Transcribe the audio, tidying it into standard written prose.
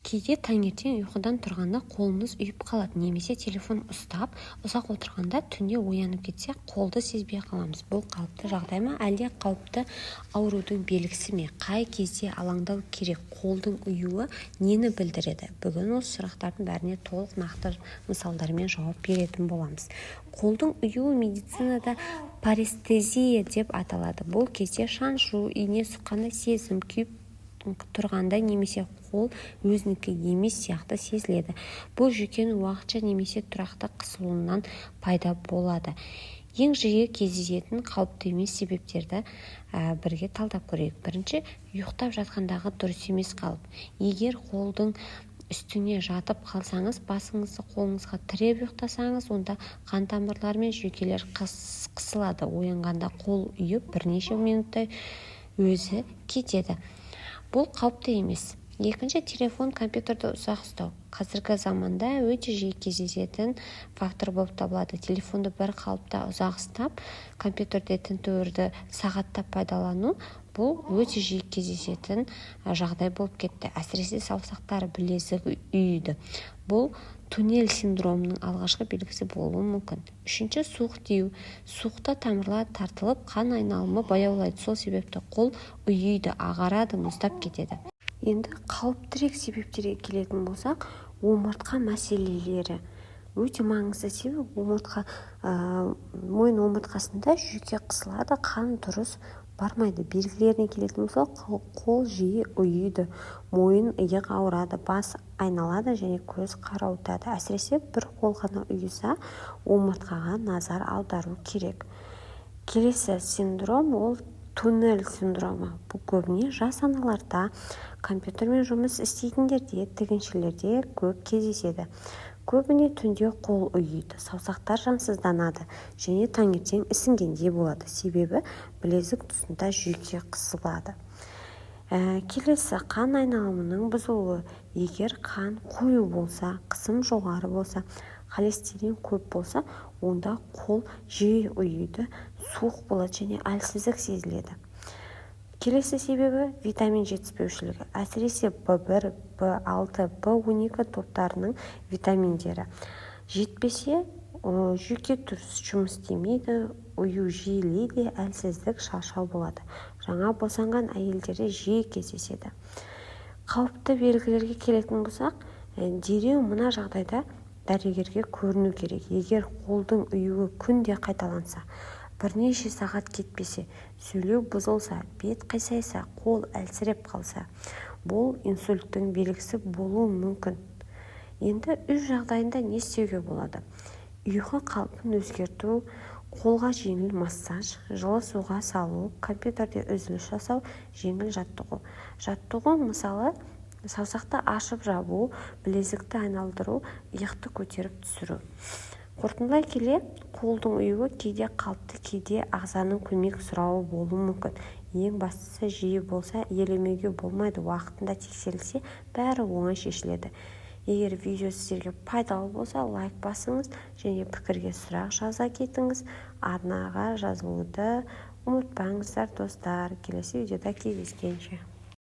Кейде таңертең ұйқыдан тұрғанда қолымыз ұйып қалады немесе телефон ұстап ұзақ отырғанда түнде оянып кетсек, қолды сезбей қаламыз. Бұл қалыпты жағдай ма, әлде қауіпті аурудың белгісі ме? Қай кезде алаңдау керек? Қолдың ұюы нені білдіреді? Бүгін осы сұрақтардың бәріне толық, нақты мысалдармен жауап беретін боламыз. Қолдың ұюы медицинада парестезия деп аталады. Бұл кезде шаншу, ине сұққандай сезім, күйіп тұрғандай немесе қол өзінікі емес сияқты сезіледі. Бұл жүйкенің уақытша немесе тұрақты қысылуынан пайда болады. Ең жиі кездесетін қалыпты емес себептерді бірге талдап көрейік. Бірінші, ұйықтап жатқандағы дұрыс емес қалып. Егер қолдың үстіне жатып қалсаңыз, басыңызды қолыңызға тіреп ұйықтасаңыз, онда қан тамырлары мен жүйкелер қысылады. Оянғанда қол ұйып, бірнеше минуттай өзі кетеді. Бұл қауіпті емес. Екінші, телефон, компьютерді ұзақ ұстау. Қазіргі заманда өте жиі кездесетін фактор болып табылады. Телефонды бір қалыпта ұзақ ұстап, компьютерде тінтуірді сағаттап пайдалану — бұл өте жиі кездесетін жағдай болып кетті. Әсіресе саусақтар, білезік ұйиды. Бұл туннель синдромының алғашқы белгісі болуы мүмкін. Үшінші, суық тию. Суықта тамырлар тартылып, қан айналымы баяулайды. Сол себепті қол ұйиды, ағарады, мұздап кетеді. Енді қауіптірек себептерге келетін болсақ, омыртқа мәселелері өте маңызды себеп. Омыртқа, мойын омыртқасында жүйке қысылады, қан дұрыс бармайды. Белгілеріне келетін болсақ, қол жиі ұйиды, мойын, иық ауырады, бас айналады және көз қарауытады. Әсіресе бір қол ғана ұйыса, омыртқаға назар аудару керек. Келесі синдром — ол туннель синдромы. Бұл көбіне жас аналарда, компьютермен жұмыс істейтіндерде, тігіншілерде көп кездеседі. Көбіне түнде қол ұйиды, саусақтар жансызданады және таңертең ісінгендей болады. Себебі білезік тұсында жүйке қысылады. Келесі, қан айналымының бұзылуы. Егер қан қою болса, қысым жоғары болса, холестерин көп болса, онда қол жиі ұйиды, суық болады және әлсіздік сезіледі. Келесі себебі — витамин жетіспеушілігі, әсіресе В1, В6, В12 топтарының витаминдері жетпесе, жүйке дұрыс жұмыс істемейді, ұю жиілейді, әлсіздік, шаршау болады. Жаңа босанған әйелдерде жиі кездеседі. Қауіпті белгілерге келетін болсақ, дереу мына жағдайда дәрігерге көріну керек. Егер қолдың ұюы күнде қайталанса, бірнеше сағат кетпесе, сөйлеу бұзылса, бет қисайса, қол әлсіреп қалса, бұл инсульттің белгісі болуы мүмкін. Енді үй жағдайында не істеуге болады? Ұйқы қалпын өзгерту, қолға жеңіл массаж, жылы суға салу, компьютерде үзіліс жасау, жеңіл жаттығу, мысалы, саусақты ашып жабу, білезікті айналдыру, иықты көтеріп түсіру. Қорытындылай келе, қолдың ұюы кейде қалыпты, кейде ағзаның көмек сұрауы болуы мүмкін. Ең бастысы, жиі болса, елемеуге болмайды. Уақытында тексерілсе, бәрі оңай шешіледі. Егер видео сіздерге пайдалы болса, лайк басыңыз және пікірге сұрақ жаза кетіңіз. Арнаға жазылуды ұмытпаңыздар, достар. Келесі видеода кездескенше!